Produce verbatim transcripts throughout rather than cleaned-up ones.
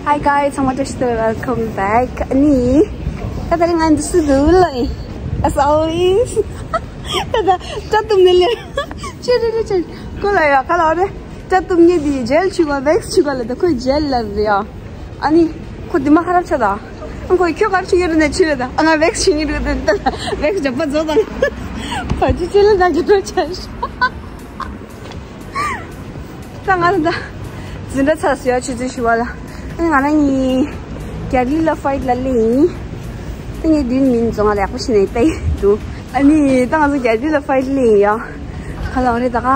Hi guys, ཚང་མ་བཀྲ་ཤིས་བདེ་ལེགས། Welcome back. ཨ་ནི། ད་ད་རིང་ང་འདི་སུ་འདུག་ལ་ཡིན། As always. ད་ད་སྐྲ་གཏུབ་ནས་ལེ། ཆེ་རེ་རེ་ཆེ། ཁོ་ལ་ཡ་ཁ་ལ་རེ། སྐྲ་གཏུབ་མཁན་དེ་ཇེལ་བྱུག་པ་བེག་སི་བྱུག་པ་ལ་ད་ཁོས་ཇེལ་ལབ་རེད་ཡ། ཨ་ནི། ཁོ་འདི་མ་ཁ་རབ་ཆ་ད། ཨ་ཁོས་ཁྱོད་གར་ཆུ་ཡོད་རེད་ནས་ཆུ་རེད་ད། ཨ་ང་བེག་སི་བྱུག་ཡིན་རེད་ད། བེག་སི་འཇོག་པ་རྫོགས་དང་། བ་ཅི་ཆེ་ལ་ད་གི་རོ་ཆ་ཤོག་ད་ང་ད་འཛིན་གྲྭ་ཚར་སོང་ཡ། ཆུ་ཚོད་བཞི་པ་ལ། ཨ་ནི་ང་རང་གཉིས་རྒྱ་རི་ལ་ཕ་ལའིཊ་ལ་སླེབས་ཡིན། ད་ངས་དུས་མིན་རྫོང་ལ་ཡག་པོ་ཞིག་ནས་བལྟས་འདུག་ཨ་ནི་ད་ང་ཚོ་རྒྱ་རི་ལ་ཕ་ལའིཊ་སླེབས་ཡིན་ཡ། ག་ལ་འོ་རེད་ད་ག་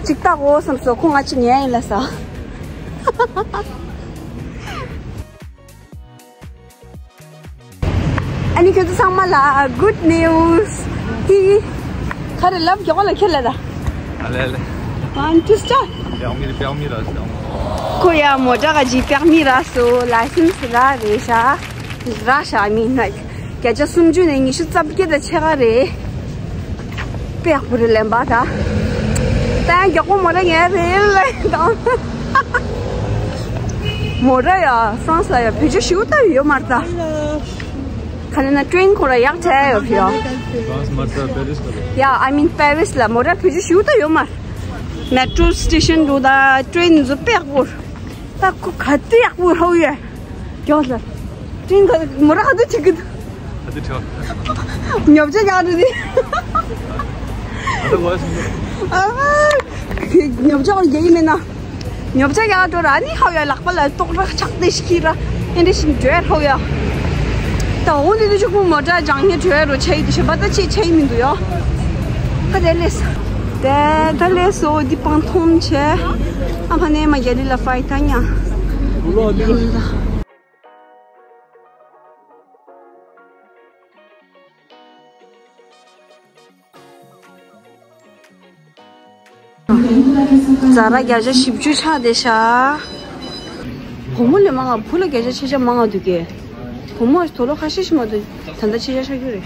གཅིག་ལྟ་གོ་བསམ་སོང་། ཁོ་ང་གཅིག་ཉན་ཡིན་ལ་ས། ཨ་ནི་ཁྱོད་ཚོ་ཚང་མ་ལ་good news། ཧི་ཧི། ག་རེ་ལབ་མགྱོགས་ལ་ཁྱེར་ལ་ད། ཨ་ལེ་ཨ་ལེ། One, two, start། པེག་མི་རེད། པེག་མི་ར་ཟེར། ཁོ་ཡ་མོ་ཊ་ག་ཅིག་པེག་མི་རག་སོང་། ལའི་སེན་སི་རག་རེད་ཤག་རག་ཤག I mean, like, བརྒྱ་ཆ་སུམ་ཅུ་ནས་ཉི་ཤུ་རྩ་བརྒྱད་དང་ཕྱེད་ཀ་རེད། པེག་པོ་རེད་ལེན་པ་ད། ད་ཡང་མགྱོགས་པོ་མོ་ཊ་ཉལ་རེད་ལེ་ད། མོ་ཊ་ཡ་ཧྥ་རན་སི་ལ་ཡ་བེད་སྤྱོད་ཞིག་ལྟ་ཡོད་མ་རེད་ད། ག་ལེ་ན་ཀྲེན་ཁོ་ར་ཡག་ཐལ་ཡོད་ཕི་ཡ། ཧྥ་རན་སི་མ་རེད་ད། པེ་རིས་ལ་རེད། ཡ་I mean Paris ལ་མོ་ཊ་བེད་སྤྱོད་ཞིག་ལྟ་ཡོད་མ་རེད། མེ་ཊོ་སི་ཊེ་ཤན་འདུག་ད། ཀྲེན་འཛུ་པེག་པོ་རེད། ད་ཁོ་ག་དུས་ཡག་པོ་རེད་ཡ། མགྱོགས་ལ། ཀྲིན་ག་མོ་ར་ག་དུས་ཁྲིད་གི་འདུག་ཨ་དུ་ཁྲིད། ཉོབ་ཆ་རྒྱག་འགྲོ་དེ། ཨ་དུ་ཝོ་ཤི་ཨ་མ། ཉོབ་ཆ་བར་རྒྱག་གི་མེད་ན། ཉོབ་ཆ་རྒྱག་འགྲོ་ར་ནི་ཧའོ་ཡ་ལག་པ་ལ་ཏོག་ར་ཆག་སྟེ་ཤི་ར། ཨེ་འདྲ་ཞིག་འགྲོ་ཧའོ་ཡ། ད་འོ་འདི་དུས་ཕྱུག་པོ་མོ་ཊ་ལྗང་ཧེ་བྲོས་རོ་ཆ་ཡི་དུ་ཞེ་པ་ད་ཅི་ཆ་ཡི་མི་འདུག་ཡོ། ཁ་དེ་ལས། དེ་ད་ལས་སོ་འདི་སྤང་ཐོམ་ཆེ། ཨ་ཕ་ནས་མ་རྒྱ་རི་ལ་ཕའི་ད་ཉ། ཛ་ར་བརྒྱ་ཆ་བཞི་བཅུ་ཆགས་བསྡད་ཤག་བུ་མོ་ལས་མང་ང་བུ་ལ་བརྒྱ་ཆ་ཕྱེད་ཆ་མང་ང་འདུག་གས། བུ་མོ་དོ་ལོ་ཁ་ཤས་ཤིག་མ་གཏོགས་ད་ལྟ་ཕྱེད་ཆ་ཆགས་རྒྱུ་རེད།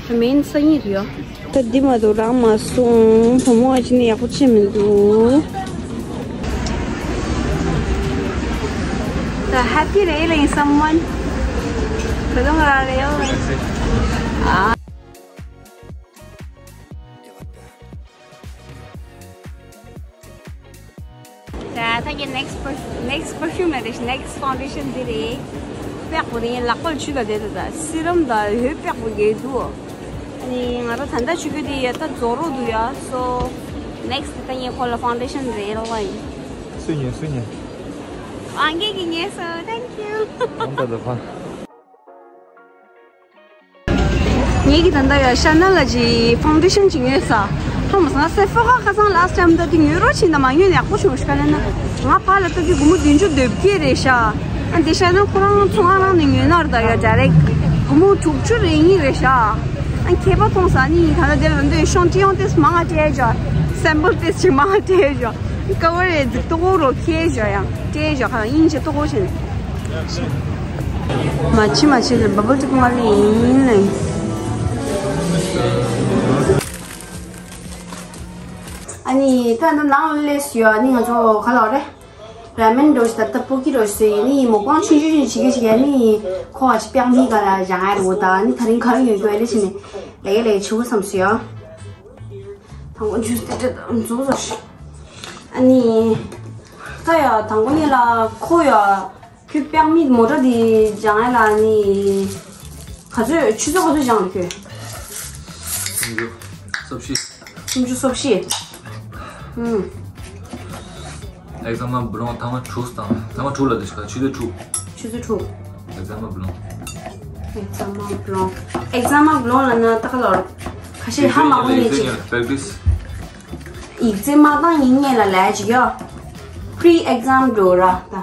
ད་མེན་སང་ཉིན་རེད་ཡ། ད་འདི་མ་གཏོགས་རག་མ་སོང་། བུ་མོ་ཨ་ཅི་ནི་ཡག་པོ་བྱེད་མི་འདུག་ད་ཧེ་པི་རེད་ལེ་སམ་ཝན། ད་དུང་རག་རེད་ཡོ། ཨ། ད་ད་ངའི་next perf- next perfume ལ་རེད། next foundation འདི་རེད། པེག་པོ་དེ་ངའི་ལག་པར་ཆུ་ལ་བསྡད་འདུག་ད་སི་རམ་དང་འོད་པེག་པོ་རྒྱག་འདུག་ཨ་ནི་ང་རང་ད་ལྟ་ཆུ་གི་དེ་ཡ་ད་རྫོགས་རོགས་འདུག་ཡ། so next ད་ངའི་ཁོ་ལ་foundation རེད་ལ་ཡིན། སུ་ཉན་སུ་ཉན། ཨང་ཀེ་གི་ངས་སོ། thank you། ཨང་ད་ད་ཕ། ངེད་ཀྱི་ད་ལྟ་ཡ་ཤ་ན་ལ་ཅི་ཕའུན་ཌེ་ཤན་ཅིག་ཉོས་ས། ཧ་མ་སང་སེ་ཕོ་ཁ་ཁ་སང་last time ད་དེ་ཉོས་རོགས་བྱིན་ད་མ་ཉོས་ནས་ཡག་པོ་བྱུང་ཤ་ན་ན། ང་ཕ་ལ་ལྟ་དུས་སྒོར་མོ་བདུན་ཅུ་དོན་བརྒྱད་རེད་ཤག་ཨ་འདི་ཤ་ན་ཁོ་རང་ཚོང་ཁང་ནང་ནས་ཉོས་ན་ར་ད་ཡ་direct སྒོར་མོ་དྲུག་ཅུ་རེ་གཉིས་རེད་ཤག་ཨ་མཁས་པ་མཐོང་ས་ནི་ད་ལྟ་དེ་ལ་འདི་ཤོང་ཏི་ཡོང་ཏེ་མང་ང་སྤྲད་ཤག་སེམ་པལ་ཏེ་ཅིག་མང་ང་སྤྲད་ཤག་ཀ་བར་རེད་ཏོག་རོ་ཁྱེར་ཤག་ཡང་སྤྲད་ཤག་ཁ་དབྱིན་ཇི་ཏོག་རོ་བྱས་ནས། མ་ཕྱི་མ་ཕྱི་རེད། བ་བལ་ཏི་ཀུ་མ་ལི་ཡིན་ནས། ཨ་ནི་ད་ནི་ནང་ལ་སླེབས་ཡོད། ཨ་ནི་ང་ཚོ་ག་ལ་རེད། ར་མེན་འགྲོ་ཞིག་ད་ལྟ་པོ་ཀི་འགྲོ་ཞིག་ཟེར་ཡིན་ནི་མོ་ཀོང་ཆུང་ཆུང་ཆུང་བྱེད་ཀྱི་བྱེད་ཀྱི་ནི་ཁོ་བ་ཅི་པེག་མི་ག་ལ་བཞག་ཡ་རེད་འོ། ད་ནི་ད་རིང་ག་རེ་ཡོད་རྒྱུ་ཨེ་ལེ་བྱས་ནས་ལས་ཀ་ལས་ཀ་བྱེད་དགོས་བསམ་སོང་ཡ། དང་པོ་ཇུས་དེ་འདྲ་འཛུགས་ཟེར་ཞིག་ཨ་ནི་ད་ཡ་དང་པོ་ནི་ལ་ཁོ་ཡ། ཁྱོད་པེག་མི་མོ་ཊ་འདི་སྦྱང་ཡ་ལ་ནི། ག་ཚོད་ཆུ་ཚོད་ག་ཚོད་སྦྱང་ལ་ཁྱོད། སུམ་ཅུ་སོ་བཞི། སུམ་ཅུ་སོ་བཞི། ཨུམ། exam blanc ཐེངས་མ་དྲུག་བཏང་། ཐེངས་མ་དྲུག་ལ་འདི་ཞིག་ཆུ་ཚོད་དྲུག་ཆུ་ཚོད་དྲུག exam blanc exam blanc exam blanc ལ་ན་ད་ག་ལོར། ཁ་ཤས་ཧ་མ་གོ་ནི་ཅིག practice ཡིག་ཚད་མ་བཏང་ཡིན་ངེས་ལ་ལས་ཅིག་ཡོད། pre exam འགྲོ་ར་ད།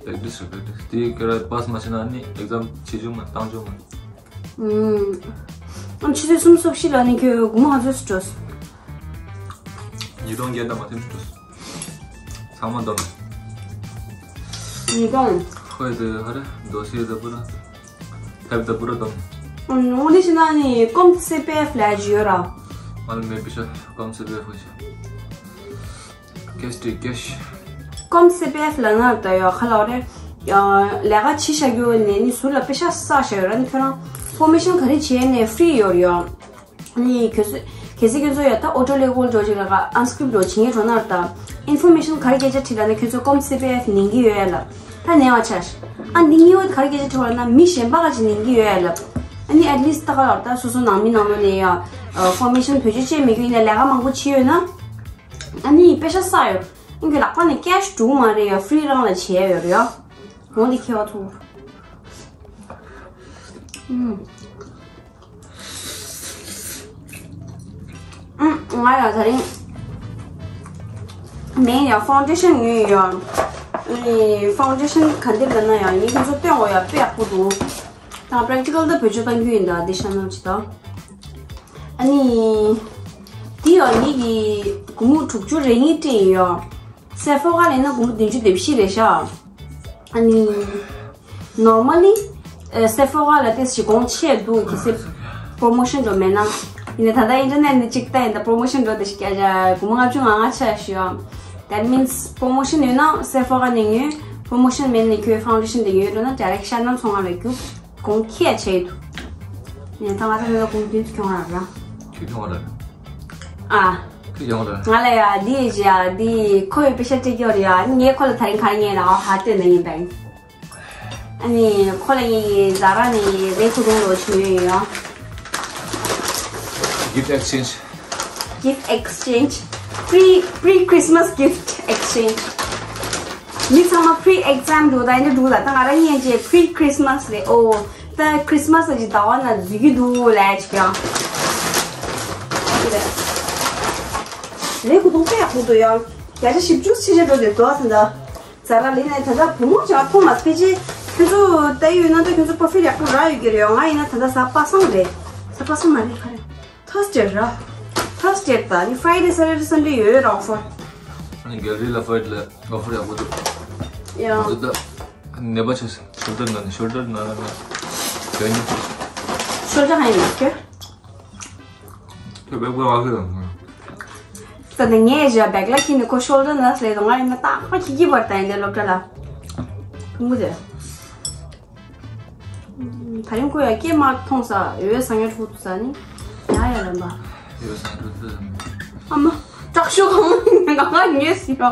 practice རེད། practice དེ་ཁྱོད་ར་པཱས་མ་བྱས་ན་ནི་exam བྱེད་རྒྱུ་མ་བཏང་རྒྱུ་མ། ཨུམ། ཨམ་ཆུ་ཚོད་གསུམ་སོ་བཞི་ལ་ནི་ཁྱོད་སྒོར་མོ་ག་ཚོད་སུ་འགྲོ། ཉིས་སྟོང་བརྒྱད་དང་མ་ཐེམ་འགྲོ། ཚང་མ་འདོམས། ཉིས་སྟོང་། ཁོས་དེ་ཧ་རེ་དོ་སི་ད་པུ་ར། ཕེབས་ད་པུ་ར་འདོམས། ཨུམ་འོ་ནི་ཤི་ན་ནི་ཀོམ་སི་པེ་ཕ་ལ་ཇི་ཡོད་ར། ང་ལ་མེད་པི་ཤ་ཀོམ་སི་པེ་ཕ་ཤ། cash དེ་cash། ཀོམ་སི་པི་ཨེཕ་ལབ་ན་ད་ཡོད་ཁ་ལོ་རེད། ཡ་ལས་ཀ་བྱེད་བཞག་རྒྱུ་ནས་ནི་ཟུར་ལ་པེ་ཤ་བསགས་བཞག་ཡོད་ར། ནི་ཁྱོད་རང་ཕོར་མེ་ཤན་ག་རེ་བྱས་ནས་ཧྥི་རི་ཡོད་རེད་ཡ། ནི་གལ་སྲིད་གལ་སྲིད་ཁྱོད་ཚོ་ཡ་ད་ཨོ་ཊོ་ལེ་ཀོལ་འགྲོ་ཅིག་ལ་ཨན་སི་ཀི་རིབ་འགྲོ་བྱེད་ངེས་འགྲོ་ན་ར། ད་ཨིན་ཕོར་མེ་ཤན་ག་རེ་སྐད་ཆ་དྲིས་ལ་ནི་ཁྱོད་ཚོ་ཀོམ་སི་པི་ཨེཕ་ཉན་གི་ཡོད་ཡ་ལ། ད་ཉན་བ་ཆ་ཨ་ཉན་གི་ཡོད་ག་རེ་སྐད་ཆ་དྲིས་བ་ལ་ན་མི་གཞན་པ་ག་ཅིག་ཉན་གི་ཡོད་ཡ་ལ། ཨ་ནི་ཨེཊ་ལིསྟ་ད་ག་ལ་ད་སོ་སོ་ནང་མི་ནང་ལོགས་ནས་ཡ་ཕོར་མེ་ཤན་བེད་སྤྱོད་བྱེད་མི་རྒྱུ་ཡིན་ན་ལས་ཀ་མང་པོ་བྱེད་ཡོད་ན། ཨ་ནི་པེ་ཤ་བསགས་ཡོད། ཁྱོད་ལག་པ་ནས་ཀེཤ་འགྲོ་གི་མ་རེད་ཡ། ཧྥི་རི་རང་ལ་བྱས་ཡོད་རེད་ཡ། འོ་འདི་ཁྱེར་བ་ཐུབ། ཨུམ། ཨུམ། ང་ཡ་དེ་རིང་མིང་ཡ་ཕའུན་ཌེ་ཤན་ཉོས་ཡོད་ཡ། ཨ་ནི་ཕའུན་ཌེ་ཤན་ག་འདི་ལབ་ན་ཡ་ངས་ཁྱོད་ཚོ་སྟོན་འོ་ཡ་དཔེ་ཡག་པོ་འདུག་ད་པེ་རེག་ཊི་ཀལ་ད་བེད་སྤྱོད་གཏང་རྒྱུ་ཡིན་ད་འདི་ཤ་ནང་ཅི་ད། ཨ་ནི། འདི་ཡོ་ངེད་ཀྱི་སྒོར་མོ་དྲུག་ཅུ་རེ་གཉིས་སྤྲད་ཡིན་ཡོ། སེ་ཕོ་ཁ་ལ་ཡིན་ན་སྒོར་མོ་བདུན་ཅུ་དོན་བཞི་རེད་ཤག་ཨ་ནི། ནོར་མལ་ལི། སེ་ཕོ་ཁ་ལ་ཏོག་ཙམ་གོང་ཆེ་འདུག་གལ་སྲིད་པོ་རོ་མོ་ཤན་འགྲོ་མེད་ན། ཡིན་ན་ད་ལྟ་ཨིན་ཊར་ནེཊ་ནས་གཅིག་ལྟ་ཡིན་ད་པོ་རོ་མོ་ཤན་འགྲོ་དེ་ཞིག་སྒོར་མོ་ལྔ་བཅུ་ང་ལྔ་ཆགས་ཤག That means པོ་རོ་མོ་ཤན་ཡོད་ན་སེ་ཕོ་ཁ་ནས་ཉོས། པོ་རོ་མོ་ཤན་མེད་ན་ཁྱོད་ཕའུན་ཌེ་ཤན་དེ་ཉོས་འགྲོ་ན་ཌི་རེག་ཤན་ནང་ཚོང་ཁང་ལ་རྒྱུག་གོང་ཁེ་བྱས་འདུག་ངས་ད་ང་ད་ལོ་གོང་བདུན་ཅུ་གྱོང་རག་ར། ཁྱོད་གྱོང་རག་ཨ། ཁྱོད་གྱོང་རག་ང་ལ་ཡ་འདི་ཡི་ཡ་འདི་ཁོ་ཡི་པེ་ཤ་སྤྲད་རྒྱུ་རེད་ཡ། ངས་ཁོ་ལ་ད་རིང་ག་རེ་ཉོས་ལ་ཨ་ཧ་སྟོན་ན་ཡིན་པས། ཨ་ནི་ཁོ་ལ་ངས་ཀྱི་ཛ་ར་ནས་ལས་ཁུ་རྡུང་ལོ་ཆུ་ཡོད་ཡ། Gift exchange. Gift exchange. Pre pre Christmas gift exchange. མི་ཚང་མ་pre exam འགྲོ་ད་ཡིན་འགྲོ་ད་ད་ང་རང་ཉན་རྗེས་pre Christmas རེད། ཨོ་ད་Christmas ལ་ཅིག་ཟླ་བ་ན་འཛུལ་གྱི་འདུག་ལས་ཅིག་ཡང་། ལས་ཁུ་རྡུང་དཔེ་ཡག་པོ་འདུག་ཡང་བརྒྱ་ཆ་བཞི་བཅུ་ཕྱིན་ཆད་འགྲོ་དེ་འདུག་ད་ད། ཛ་ར་ལི་ནས་ད་ལྟ་བུ་མོ་ཅག་ཐོ་མ་སི་ཕལ་ཆེར་ཁྱོད་ཚོ་ལྟ་ཡོད་ན་ད་ཁྱོད་ཚོ་པོ་ཕི་ཡག་པོ་རག་ཡོད་ཀྱི་རེད། ང་ཡིན་ན་ད་ལྟ་གཟའ་པ་སངས་རེད། གཟའ་པ་སངས་མ་རེད་ག་རེ། ཐོས་ཌེ་ར། ཐོས་ཌེ་ད་ནི་ཕ་རའི་ཌེ་སེ་ཊར་ཌེ་སན་ཌེ་ཡོད་ཡོད་ར་ཨོ་ཕར། ཨ་ནི་གེ་ལ་རི་ལ་ཕ་རའི་ཌེ་ལ་ཨོ་ཕར་ཡག་པོ་འདུག་ཡ། ང་ཚོ་ད་ནད་པ་ཆེ་ཤོལ་ཌར་ན་ནི་ཤོལ་ཌར་ན་ན་ན་གྱོན་ནི། ཤོལ་ཌར་ཧ་ཡིན་ན་ཁྱོད། ཁྱོད་བེག་པོ་ཨ་ཁི་དང་། ད་ནི་ངས་བཞག་བེག་ལ་ཁྱི་ནི་ཁོ་ཤོལ་ཌར་ན་སླེབས་དང་ང་ཡིན་ན་རྟག་པར་ཁྱི་ཁྱི་བར་ད་ཡིན་དེ་སློབ་གྲྭ་ལ། ཕུང་པོ་དེ། ད་རིང་ཁོ་ཡ་སྐྱེས་མ་མཐོང་ས་འོད་བཟང་ངན་ཕྲུ་གུ་ས་ནི། ཡ་ཡ་ལན་པ། འོད་བཟང་ངན་ཕྲུ་གུ་ས་ནི། ཨ་མ། དྲག་ཤོས་གང་ང་ང་ཉོས་ཟིན་རོ།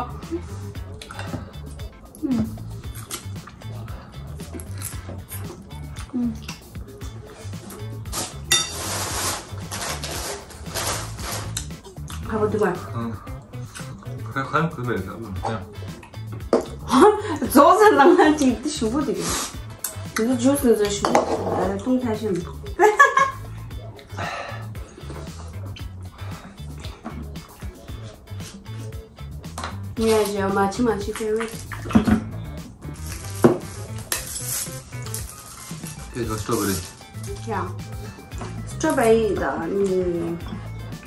ཁ་བ་དུ་མ། ཁ་ཁ་ཁུ་མེད་ན། ཛོ་ཟ་ལང་ལ་ཅིག་ཏི་ཞུ་བོ་དེ་གི། དེ་ཇུས་ནི་ཟ་ཞུ་བོ་ཏུང་ཐ་ཤམ། ངས་ཡ་མ་ཆི་མ་ཆི་ཕེ་རེ། དེ་ཚོ་སི་ཊོ་བེ་རི། ཡ། སི་ཊོ་བེ་རི་དང་ནི་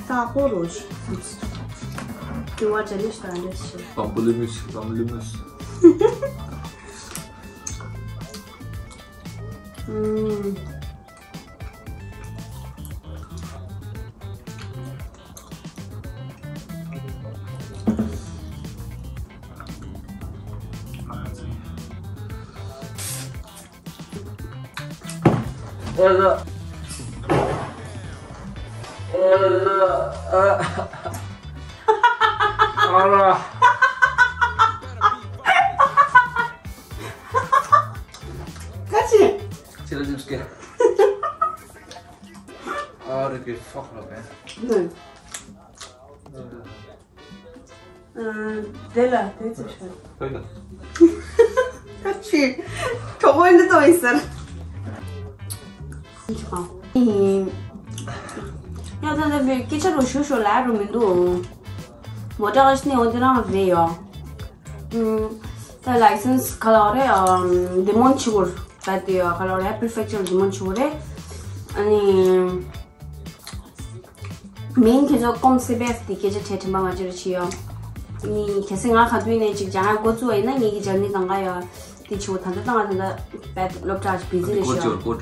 ས་གོ་རོ་ཞིག་དེ་བ་ཇ་ལི་ཤ་རེ་ཞིག་པམ་པུ་ལི་མུས། པམ་པུ་ལི་མུས། ཨུམ། ཨ་ལ། ཨ་ལ། ཨ། ཨ་ལ། ཁ་ཆེ། ཁ་ཆེ་ལ་ཅིག་སྐད། ཨ་རེ་ཀེ་ཕག་ལ་མེ། ནུ། ཨ། དེ་ལ་དེ་ཚོ་ཤོད། ཧོད་ལ། ཁ་ཆེ། གྲོགས་པོ་འདི་ལྟ་བུ་ཡིན་ཟེར། ཡ་ད་ལྟ་བའི་སྐད་ཆ་རུ་ཞུ་ཞུ་ལ་རུ་མི་འདུག་མོ་ཊ་ཨ་ཤི་ནི་འོ་དེ་རང་རེད་ཡོ། ཨུམ། ད་ལའི་སེན་སི་ག་ལ་རེད། ཨམ། ཌི་མོན་ཆི་གུར། ད་དེ་ཡོ་ག་ལ་རེད། པི་རི་ཕེག་ཅར་ཌི་མོན་ཆི་གུར་རེད། ཨ་ནི། མིང་ཁྱེད་ཚོ་ཀོམ་སི་བེ་ཨེཕ་དེ་སྐད་ཆ་བྲིས་དྲན་པ་ང་ཅི་རུ་ཕྱི་ཡོང་། ནི་གལ་སྲིད་ང་ག་དུས་ནས་ཅིག་སྦྱང་ཡ་འགོ་བཙུགས་པ་ཡིན་ན་ངེད་ཀྱི་སྦྱང་ནི་གང་ག་ཡོད་དེ་ཆུ་ད་ལྟ་ད་ང་ད་ལྟ་བེད་སློབ་གྲྭ་ཅིག་བི་ཛི་རེད་ཀོ་ཤོ། ཅོར་ཀོ།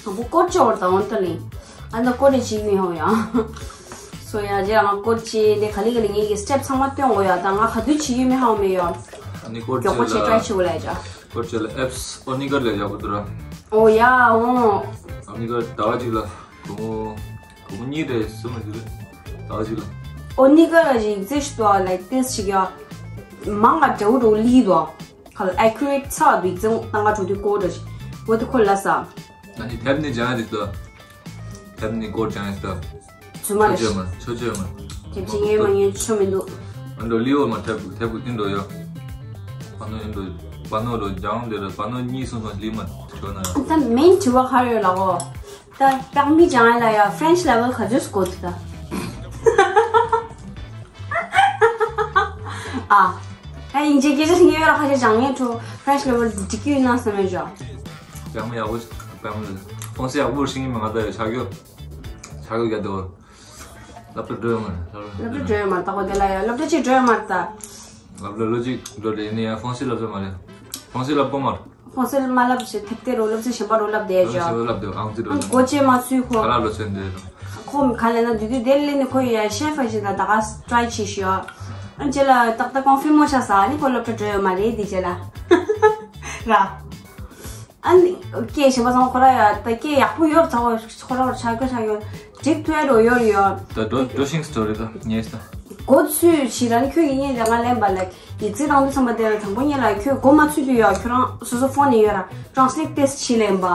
དང་པོ་ཀོ་ཅོར་དང་འོན་ཏེ་ལིང་། ཨ་ད་ཀོ་རེ་ཅིག་མི་ཧོ་ཡ། སོ་ཡ་རྗེས་ང་ཀོ་ཅི་དེ་ག་ལི་ག་ལི་ངེད་ཀྱི་སི་ཊེབ་ཚང་མ་སྟོན་འོ་ཡ། ད་ང་ག་དུས་ཅིག་ཡོད་མི་ཧོ་མི་ཡོ། ཨ་ནི་ཀོཌ་མགྱོགས་པོ་བྱས་ཊ་རའི་བྱེད་དགོས་ལབ་ཡ་ཅག་ཀོཌ་བྱས་ལ་ཨེབ་སི་ཨོ་ནི་གར་ལས་ཡག་པོ་འདུག་ར། ཨོ་ཡ་ཨོ། ཨོ་ནི་གར་ཟླ་བ་གཅིག་ལ་སྒོར་མོ་སྒོར་མོ་གཉིས་རེད་གསུམ་རེད་འདུག་རེད། ཟླ་བ་གཅིག་ལ། ཨོ་ནི་གར་ལ་ཡིག་ཚད་ཞིག་འདུག་ལའིཀ་ཏིས་ཞིག་ཡ། མང་ང་འདྲ་བོ་འདྲ་བོ་ལི་འདུག་ཁ་ལ་ཨེ་ཁུ་རེཊ་ཚ་བ་འདུག་ཡིག་ཚད་ཏང་ག་འགྲོ་དུས་ཀོ་འདྲ་ཞིག་འོ་དེ་ཁོ་ལ་ས། ཨ་ནི་ཐེབ་ནི་ཅང་རེད་འདུག་ཐེབ་ནི་ཀོཌ་ཅང་རེད་འདུག་ཚུ་མ་རེད། ཆོ་ཆོ་མ། ཆོ་ཆོ་མ། ཐེབ་ཅིག་ངས་མ་ངས་ཆོ་མི་འདུག་ཨ་འགྲོ་ལི་འོ་མ་ཐེབ་ཐེབ་ཀུ་ཏིན་འགྲོ་ཡོ། པ་ནོ་ཨིན་འགྲོ། པ་ནོ་འགྲོ་ཇང་དེ་ར་པ་ནོ་གཉིས་སོང་སོང་ལི་མ་ཆོ་ན་ཡོ། ད་མེན་དྲི་བ་ག་རེ་ཡོད་ལགས་འོ། ད་སྟག་མི་ཅང་ལ་ཡ་ཕྲེན་ཆི་ལེ་ཝལ་ག་ཚོད་དགོས་འདུག་ད། ཨ། ཨ་ཡིན་གཅིག་སྐད་ཆ་ཤེས་ཡོད་ར་ཁ་ཤས་ཅང་ངས་ཁྲོ་ཕྲེན་ཆི་ལེ་ཝལ་འགྲིག་གི་ཡོད་ན་བསམ་ཡོད་ཅོ། ལྕང་མ་ཡག་པོ་ཞིག་པད་མ་ལ་ཧྥོང་སི་ཡག་པོ་ཤེས་ཀྱི་མེད་ང་ད་ཡོད་ཆ་རྒྱུ། ཆ་རྒྱུ་རྒྱ་དེ་བོ། སློབ་གྲྭ་འགྲོ་ཡོད་མ་རེད། སློབ་གྲྭ་འགྲོ་ཡོད་མ་རེད་ད་གོ་དེ་ལ་ཡ་སློབ་གྲྭ་ཅིག་འགྲོ་ཡོད་མ་རེད་ད། སློབ་གྲྭ་ལོ་གཅིག་འགྲོ་དེ་ནི་ཡ་ཧྥོང་སི་སློབ་ས་མ་རེད། ཧྥོང་སི་སློབ་གོ་མ་རེད། ཧྥོང་སི་མ་སློབ་ཞེས་ཐེབས་ཏེ་རོ་སློབ་ཚན་གཞན་པ་རོ་སློབ་བསྡད་ཡོད་ཅོ། སློབ་ཚན་སློབ་དེ་ཨང་ཙི་རོ་ཨང་སློབ། གོ་ཅེ་མ་ཚུད་ཁོ། ཁ་ལག་ལོ་ཚན་དེ་རོ། ཁོ་ག་ལ་ན་དུས་དུས་དེ་ལས་ནི་ཁོ་ཡ་ཤེ་ཕ་ཞིག་ད་ད་ག་ཊ་རའི་བྱེད་ཤོག་ཨ་ཅེ་ལ་ཏག་ཏག་ཀོང་ཧྥི་མོ་ཆ་ས་ནི་ཁོ་སློབ་གྲྭ་འགྲོ་ཡོད་མ་རེད་དེ་ཅེ་ལ། ར། ཨ་ནི་སྐད་གཞན་པ་ཚང་མ་ཁོ་ར་ཡ་ད་སྐད་ཡག་པོ་ཡོད་ཚ་བོ་ཁོ་ར་བོ་ཆ་གོ་ཆ་གོ་འགྲིག་ཐུ་ཡ་རོ་ཡོད་ཡོད། ད་འགྲོ་འགྲོ་ཤིང་སི་ཊོ་རི་ད་ངས་ད། གོ་ཚུལ་ཞིག་ར་ནི་ཁྱོད་ཀྱི་ངས་ད་ང་ལན་པ་ལ་ཡིག་ཚིག་དང་དུ་ཚང་མ་དེ་ལ་དང་པོ་ཉིད་ལ་ཁྱོད་གོ་མ་ཚུད་དུས་ཡོད་ཁྱོད་རང་སོ་སོ་ཕོན་ནས་ཡོད་ར་ཊ་རན་སི་ལེཊ་ཏེ་སི་ཊི་བྱེད་ལན་པ།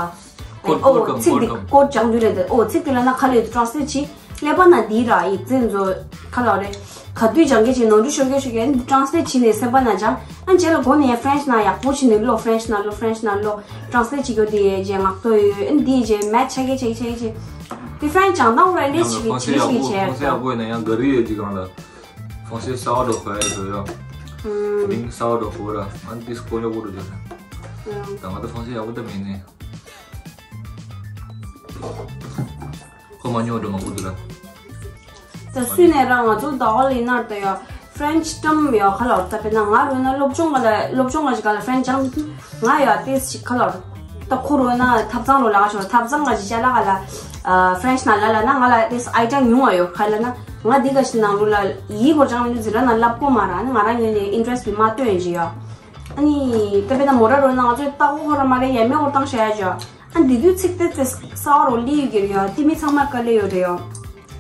ཀོཌ་ཨོ་ཀོཌ་ཚིག་འདི་ཀོཌ་ཀོཌ་ཀོཌ་སྦྱང་དུས་རེད་འདི་ཨོ་ཚིག་འདི་ལ་ན་ག་ལས་ཊ་རན་སི་ལེཊ་བྱེད་ཀླད་པ་ན་འདི་ར་ཡིག་ཚིག་ཚོ་ག་ལ་རེད། ག་དུས་སྦྱང་གི་ཅིག་ནོར་འཁྲུལ་ཤོར་གི་ཤོར་གི་འདི་ཊ་རན་སི་ལེཊ་བྱེད་ནས་སེམས་པ་ན་སྦྱང་ཨ་རྗེས་ལ་གོ་ནས་ཕྲེན་ཆི་ན་ཡག་པོ་བྱེད་ནས་ཀློག་ཕྲེན་ཆི་ན་ཀློག་ཕྲེན་ཆི་ན་ཀློག་ཊ་རན་སི་ལེཊ་བྱེད་རྒྱུ་དེ་རྗེས་ངག་ཐོག་ཡོད་ཨ་འདི་རྗེས་མེད་ཆ་གི་ཆ་གི་ཆ་གི་ཆ་གི་འདི་ཕྲེན་ཆི་སྦྱང་སྟངས་ར་འདི་ཆི་གི་ཆི་གི་ཆི་གི་ཆ་གི་ཆ་གི་ཡག་པོ་ཡིན་ན་ཡང་ག་རེ་ཡོད་ཅིག་གང་ལ། ཧྥོང་སི་གསར་པ་འགྲོ་དགོས་ཡ་ཡོད་ཡ། མིང་གསར་པ་འགྲོ་དགོས་ར། ཨ་ནི་ཏིས་ཀོ་ཡག་པོ་འགྲོ་རྒྱུ་རེད། ད་ང་ད་ཧྥོང་སི་ཡག་པོ་ད་མིན་ནི། ཁོ་མ་ཉོ་འགྲོ་མ་ཁུ་འདུག་ལ། ད་སུས་ནས་ར་ང་ཚོ་ད་ཨོ་ལི་ནར་ད་ཡ་ཕྲེན་ཆི་ཊམ་ཡ་ཁ་ལོར་ད་དཔེར་ན་ང་རུ་ན་སློབ་སྦྱོང་ག་ལ་སློབ་སྦྱོང་ག་ཞིག་ག་ལ་ཕྲེན་ཆི་སྦྱང་ང་ཡ་ཏིས་ཞིག་ཁ་ལོར། ད་ཁོ་རོ་ན་ཐབ་ཚང་རོ་ལ་ཆོ་ཐབ་ཚང་ང་ཅི་ཅ་ལ་ག་ལ་ཕྲེན་ཆི་ན་ལ་ལ་ན་ང་ལ་ཏིས་ཨའི་ཌི་ཡ་ཉུང་བ་ཡོད་ཁ་ལ་ན་ང་འདི་ག་ཞིག་ནང་རུ་ལ་ཡིག་གོ་ཅང་མི་འདུག་ཟེར་ན་ལབ་གོ་མ་ར་ནི་ང་རང་ངོས་ནས་ཨིན་ཊ་རེ་སི་ཊི་མི་མ་སྟོན་ཡིན་ཅི་ཡོད། ཨ་ནི་ད་དཔེར་ན་མོ་ར་རོ་ན་ང་ཚོས་ལྟ་གོ་ཁོ་ར་མ་རེད་ཡ་མེད་གོ་བཏང་བྱ་ཡ་ཅི་ཡོད། ཨ་འདི་དུས་ཚིག་དེ་ཚེ་གསར་པ་རོ་ལི་ཡོད་ཀྱི་རེད་ཡ་དེ་མི་ཚང་མ་དཀའ་ལས་ཡོད་རེད་ཡ།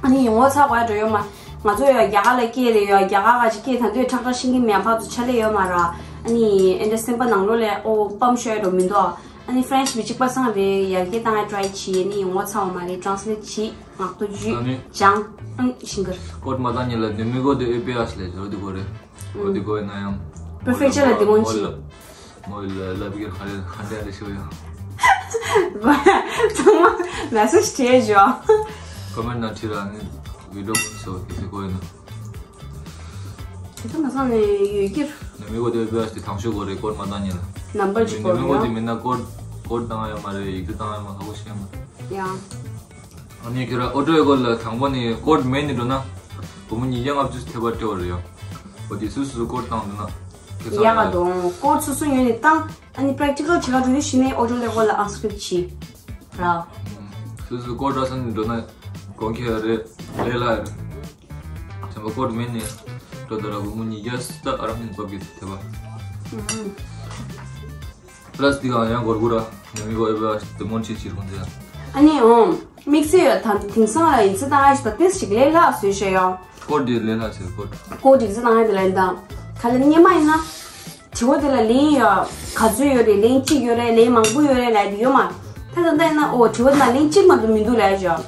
ཨ་ནི་ངོ་ཚ་དགོས་ཡ་འགྲོ་ཡོད་མ། ང་ཚོ་ཡ་རྒྱ་གར་ལ་སྐྱེས་རེད་ཡ་རྒྱ་གར་ག་ཅིག་སྐྱེས་ད་འདོད་ཁྲག་ཁྲག་ཤིང་གི་མེ་ཕག་ཚོ་ཆ་ལས་ཡོད་མ་ར། ཨ་ནི་ཨེ་འདྲ་སེམས་པ་ནང་ལོགས་ལས་ཨོ་སྤམ་ཤོད་འགྲོ་མི་འདུག་ཨ་ནི་ཕྲེན་ཆི་བི་གཅིག་པ་སང་རེད་ཡར་རྒྱས་བཏང་ཡ་ཊ་རའི་བྱེད་ཨ་ནི་ངོ་ཚ་བ་མ་རེད་ཊ་རན་སི་ལེཊ་བྱེད་ངག་ཐོག་བརྒྱུད་ཨ་ནི་སྦྱང་ཨ་ནི་ཤིང་གར། ཀོཌ་མ་བཏང་ཉིན་ལ་ནུ་མི་གོ་དེ་ཨེ་པི་ཨ་ཤི་ལས་འགྲོ་དེ་གོ་རེད། འོ་དེ་གོ་ཡིན་ན་ཡང་། པར་ཕེག་ཅར་ལ་དེ་མོ་ཅི། མོ་ལ་ལབ་ཀྱི་ཧ་ལས་ཧ་ལས་རེ་ཞུ་ཡོད། ཚང་མ་མེ་སེ་ཇི་བྲིས་བཞག་ཀོ་མེན་ཊི་ནང་བྲིས་ར་ནི་བི་ཌི་ཡོ་ཀུན་སོ་དེ་ཚོ་གོ་ཡིན་ན། དེ་ཚོ་མ་སང་ནས་ཡོད་ཀྱིར། ནུ་མི་གོ་དེ་བེ་ཨ་ཤི་དེ་དང་ཤོས་གོ་རེད་ཀོཌ་མ་བཏང་ཉིན་ལ། ནམ་པར་ཅིག་གོ་ནུ་མི་གོ་རེད་དེ་ཡ། མིན་ན་ཀོཌ་ཀོཌ་བཏང་ཡོད་མ་རེད་ཡིག་ཚད་བཏང་ཡོད་མ་ཧ་གོ་ཤེས་མ་རེད། ཡང་། ཨ་ནི་ཁྱོད་ར་ཨོ་ཊོ་ཡི་སྐོར་ལ་དང་པོ་ནི་ཀོཌ་མེད་ནི་འགྲོ་ན། སྒོར་མོ་ཉིས་བརྒྱ་ལྔ་བཅུ་ཐེབས་པ་སྤྲད་པ་རེད་ཡ། འོ་དེ་སུས་སུས་ཀོཌ་བཏང་འདུག་ན། ཁྱེད་ཚང་ཡག་ག་དོང་ཀོཌ་སོ་སོ་ཡོད་ནི་བཏང་ཨ་ནི་པེ་རེག་ཊི་ཀལ་བྱེད་ག་འགྲོ་དུས་ཤི་ནས་ཨོ་ཊོ་ལེ་ཀོ་ལ་ཨང་སི་ཀི་རིབ་ཊི་བྱེད། ར། སུས་སུས་ཀོཌ་ར་སོན་ནི་འགྲོ་ན། གོང་ཁེ་རེད་ལས་ལ་རེད། དེ་མ་ཀོཌ་མེད་ནི། འགྲོ་ད་ར་སྒོར་མོ་ཉིས་བརྒྱ་ད་ཨ་རག་ནི་འབབ་ཀྱི་ཐེབས་པ། ཨུམ། པ་ལ་སི་ཊིག་ཡང་སྒོར་དགུ་ར། ནུ་མི་གོ་ཨེ་བ་དེ་མོན་ཆེ་ཕྱིར་ཁོང་ཚོ་ཡང་། ཨ་ནི་འོང་། དམིགས་བསལ་ཡོད་དམ་དེང་སང་ལ་ཡིག་ཚད་བཏང་ཨ་ཞིག་ད་ཏེས་ཞིག་ལས་སླ་བཟོས་ཤེས་ཡོང་། ཀོ་དེ་ལས་སླ་བཟོས་ཀོ། ཀོ་ཡིག་ཚད་བཏང་ཨ་དེ་ལ་ཡིན་དང་། ག་ལ་སྔོན་མ་ཡིན་ན། དྲི་བ་དེ་ལ་ལན་ཡོད། ག་ཚོད་ཡོད་རེད་ལན་གཅིག་ཡོད་རེད་ལན་མང་པོ་ཡོད་རེད་ལབ་དེ་ཡོད་མ། ད་ད་ལྟ་ཡིན་ན་ཨོ་དྲི་བ་དེ་ན་ལན་གཅིག་མ་གཏོགས་མི་འདུག་ལབ་ཡོད།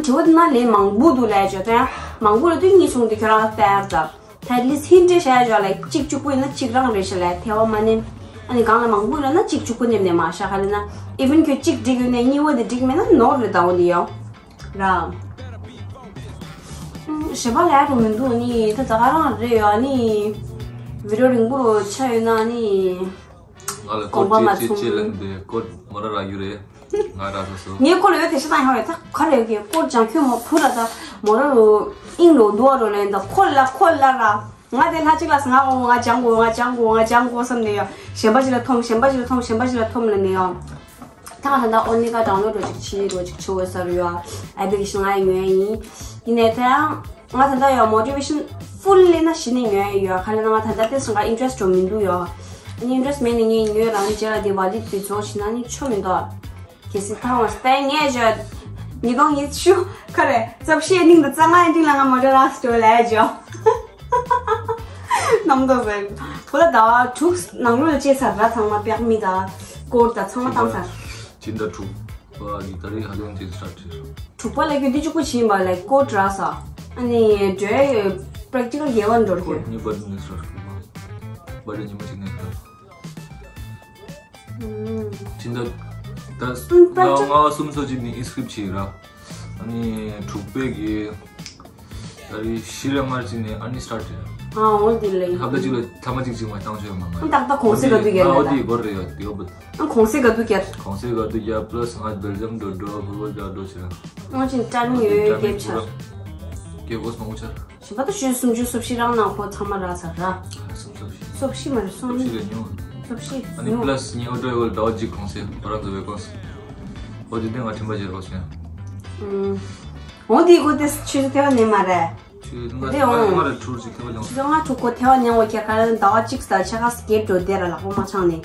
དྲི་བ་དེ་ན་ལན་མང་པོ་འདུག་ལབ་ཡོད་ད་ཡང་མང་པོ་ལ་དུས་གཉིས་གསུངས་ཏེ་ཁྱོད་རང་ལ་ལྟ་ཡག་ད། ད་ལིས་ཧིན་ཏེ་བྱ་ཡ་ཞོག་ལ་གཅིག་གཅིག་པུ་ཡིན་ན་གཅིག་རང་རེད་ཤག་ལ་ཐལ་བ་མ་ནེམ། ཨ་ནི་གང་ལ་མང་པོ་ཡོད་ན་གཅིག་གཅིག་པུ་ནེམ་ནས་མ་བྱ་ག་ལ་ན་ཨི་ཝན་ཁྱོད་གཅིག་འགྲིག་ཡོད་ནས་གཉིས་པ་དེ་འགྲིག་མེད་ན་ནོར་རེད་ད་འོ་དེ་ཡོ། ར། ཞེ་པ་ལས་རུ་མི་འདུག་ནི་ད་ད་ག་རང་རེད་ཡོ་ནི། བི་ཌིའོ་རིང་པོ་རུ་ཆ་ཡོད་ན་ནི། ང་ལ་དགོངས་པ་མ་ཚོམས། ལན་དེ་ཀོ་མོ་ར་རག་རྒྱུ་རེད། ང་རག་སོ་སོ། ངས་ཁོ་ལ་ཡོད་དེ་ཤ་ཏང་ཡང་རེད་ད་ག་རེ་ཡོད་ཀྱི་ཀོ་ཅང་ཁྱོད་མོ་བུ་ར་ད་མོ་ར་རུ་ཨིང་རུ་འདུག་རུ་ལན་ད་ཁོ་ལ་ཁོ་ལ་ར་ང་དེ་ལྷ་གཅིག་ལ་ང་འོ་ང་ཅང་གོ་ང་ཅང་གོ་ང་ཅང་གོ་བསམ་ནས་ཡོད་གཞན་པ་ཞིག་ལ་འཐོམ་གཞན་པ་ཞིག་ལ་འཐོམ་གཞན་པ་ཞིག་ལ་འཐོམ་ལ་ནས་ཡོད། ད་ང་ད་ད་ཨོ་ནི་ཀ་ཌའོན་ལོཌ་རོ་ཅིག་ཆི་རོ་ཅིག་ཆི་འོ་ས་རུ་ཡོད་ཨེ་པི་ལི་ཀེ་ཤན་ང་ཡི་ཉོ་ཡ་ཡིན། ཡིན་ནས་ད་ཡང་། ང་ད་ལྟ་ཡང་མོ་ཊི་ཝེ་ཤན་ཧྥུལ་ལི་ན་གཞི་ནས་ཉོས་ཡོད། ག་རེ་ལབ་ན་ང་ད་ལྟ་དེ་སང་ག་ཨིན་ཊི་རེ་སི་ཊི་འགྲོ་མི་འདུག་ཡོད། ཨ་ནི་ཨིན་ཊི་རེ་སི་ཊི་མེད་ནས་ངས་ཉོས་རང་རྗེས་ལ་དེ་ཝ་ལི་ཊི་བེད་བཙོག་བྱེད་ན་ནི་ཆོ་མི་འདུག་གལ་སྲིད་ཐང་བ་སྟེ་ངས་བརྗོད། ཉིས་སྟོང་ཉི་ཤུ་ག་རེ་རྩ་བཞིའི་སྟེང་དུ་རྩ་ལྔའི་སྟེང་ལ་ང་མོ་ཊ་རག་སྤྲོད་ལས་བརྗོད། རྣམ་རྟོག་ཟེར། བོད་ལ་ཟླ་བ་དྲུག་ནང་ལོགས་ལ་བཅད་ཚར་ར། ཚང་མ་པེག་མི་དང་ཀོཌ་དང་ཚང་མ་བཏང་ཚར། སྤྱི་ཟླ་དྲུག་པ་གི་ད་རེས་ཧ་ལམ་དེ་སི་ཊར་ཊི་བྱས་སོང་། དྲུག་པ་ལ་རྒྱུ་འདི་གཅིག་པུ་བྱིན་པ་ལ་ཀོཌ་རག་ས། ཨ་ནི་འགྲོའི་པེ་རེག་ཊི་ཀལ་རྒྱལ་བ་འགྲོ་རྒྱུ། ཁོ་ཉི་པར་ནས་སི་ཊར་ཊི་བྱས། པར་ཉི་མ་གཅིག་ནས་སི་ཊར་ཊི་བྱས། ཨུམ། དེ་འདྲ་ད་ཨུམ། པར་ལྔ་ལྔ་པ་གསུམ་སོ་གཅིག་ནས་ཨིན་སི་ཀི་རིབ་ཊི་བྱས་ར། ཨ་ནི་དྲུག་པའི་གི་ད་རེས་བཞི་རེ་ལྔ་རེ་གཅིག་ནས་ཨ་ནི་སི་ཊར་ཊི་བྱས། ཨ་འོ་དེ་ལས། ཧབ་ཏ་གཅིག་ལ་ཐེངས་མ་གཅིག་གཅིག་མ་བཏང་ཆོག་མ་མ། ཨ་ཏག་ཏག་གོང་ཚད་ག་དུས་རྒྱག་ཨ་ལ་འོ་དེ་ད། བོར་རེ་ཡོད་དེ་ཡོད་པ། ཨ་གོང་ཚད་ག་དུས་རྒྱག་གོང་ཚད་ག་དུས་རྒྱག་པ་ལ་སི་ང་སྦེལ་ཇམ་འགྲོ་འགྲོ་ཧུ་བོ་རྒྱག་འགྲོ་བྱས་ར། ཨ་ཅིན་ཊའི་མིང་ཡོད་རྒྱབ་ཆ། རྒྱབ་གོ་སོང་ཆ། ཞིམ་པ་ད་ཞུ་སུམ་ཅུ་སོ་བཞི་རང་ནང་ཁོ་ཚང་མ་རག་ཚར་ར། སུམ་ཅུ་སོ་བཞི། སོ་བཞི་མ་རེད་སོ་གཉིས། སོ་བཞི་ལས་ཉུང་། སོ་བཞི། ཨ་ནི་ཉུང་། པ་ལ་སི་ངའི་ཨོ་ཊོ་ཡོལ་ཟླ་བ་གཅིག་གོང་ཚད་ཁོ་རང་ཚོ་བས་གོང་ཚད། ཨོ་དེ་དེ་ང་དྲན་པ་བརྗེད་རོགས་བྱས། ཨུམ། འོ་དེ་གོ་དེ་ཆུ་ཚོད་ཐེ་བ་ནས་མ་རེད། ཆུ་ཚོད་ལྔ་དེ་ལྔ་འོང་། ལྔ་རེ་དྲུག་ཅིག་ཐེ་བ་ལོང་། ཆུ་ཚོད་ལྔ་དྲུག་གོ་ཐེ་བ་ནས་འོ་ཁྱེད་ག་ལ་ཟླ་བ་གཅིག་ས་ཆ་ཁ་སི་གེབ་འགྲོ་དེ་ར་ལག་པ་མ་འཆང་ནས།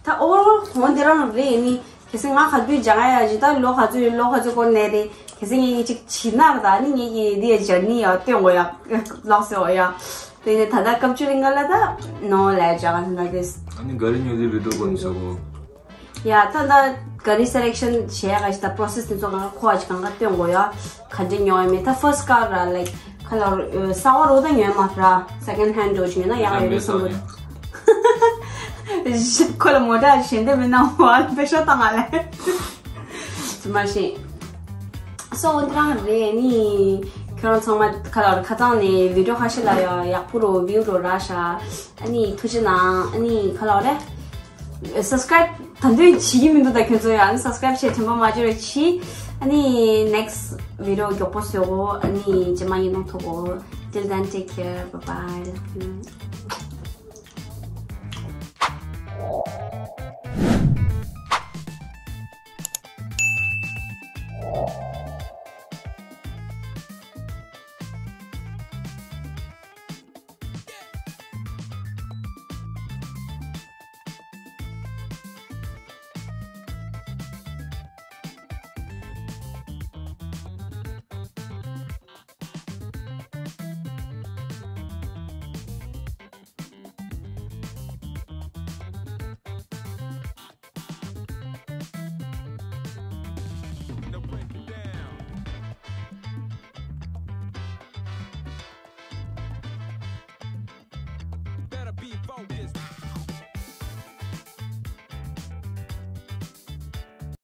ད་ཨོ་རོ་འོ་དེ་རང་རེད་ནི། གལ་སྲིད་ང་ག་དུས་སྦྱང་ཡ་ཡ་ཇི་ལྟར་ལོ་ག་ཚོད་ལོ་ག་ཚོད་སྐོར་ནས་རེད། གལ་སྲིད་ངས་ངས་ཅིག་བྱིས་ན་ར་ད་ནི་ངས་ཀྱི་འདི་ཡ་ཇར་ནི་ཡ་སྟོན་དགོས་ཡ། ལོག་སེ་འོ་ཡ། དེ་ནས་ད་ལྟ་སྐབས་བཅུ་རིང་ག་ལ་ད་ནོ་ལ་སྦྱང་ང་ད་དེ། ཨ་ནི་ག་རེ་ཉོ་དེ་བི་ཌིའོ་ཀོལ་ནས་ཟེར་གོ། ཡ་ད་ད་ག་རེ་སེ་ལེག་ཤན་བྱས་ག་ཞིག་ད་པོ་རོ་སེ་སི་དེ་ཚོ་གང་ག་ཁོ་ཨ་ཅིག་གང་ག་སྟོན་དགོས་ཡ། ག་འདྲ་ཉོ་ཡ་མེད་ད་ཕར་སི་ཀར་ར་ལའིཀ་ཁ་ལོ་ས་བ་རོ་ད་ཉོས་མ་ར་སེ་ཀེན་ཌི་ཧེན་ཌི་འགྲོ་ཞིག་ཉོས་ན་ཡག་ཡོད་བསམ་གི། ཁོ་ལ་མོ་ཊ་ཞེ་འདེབས་མི་གནང་བ་ལ་པེ་ཤ་བཏང་ང་ལས། དེ་མ་ཤེས། སོ་འདི་རང་རེད་ནི། ཁྱོད་རང་ཚང་མ་ཁ་ལོ་ར་ཁ་ཚང་ནས་བི་ཌིའོ་ཁ་ཤས་ལ་ཡ་ཡག་པོ་རོ་བིའུ་རོ་ར་ཤ། ཨ་ནི་ཐུགས་རྗེ་གནང་ཨ་ནི་ཁ་ལོ་རེད། སབ་སི་ཀ་རེབ་ད་དུང་བྱེད་ཀྱི་མི་འདུག་ད་ཁྱོད་ཚོ་ཡང་ཨ་ནི་སབ་སི་ཀ་རེབ་བྱེད་དྲན་པ་མ་བརྗེད་རོགས་གྱིས། ཨ་ནི་ནེག་སི་བི་ཌིའོ་མགྱོགས་པོ་བཟོ་གོ་ཨ་ནི་རྗེས་མ་ཡིན་ནོ་ཐུག་གོ Till then, take care. Bye bye. Love you.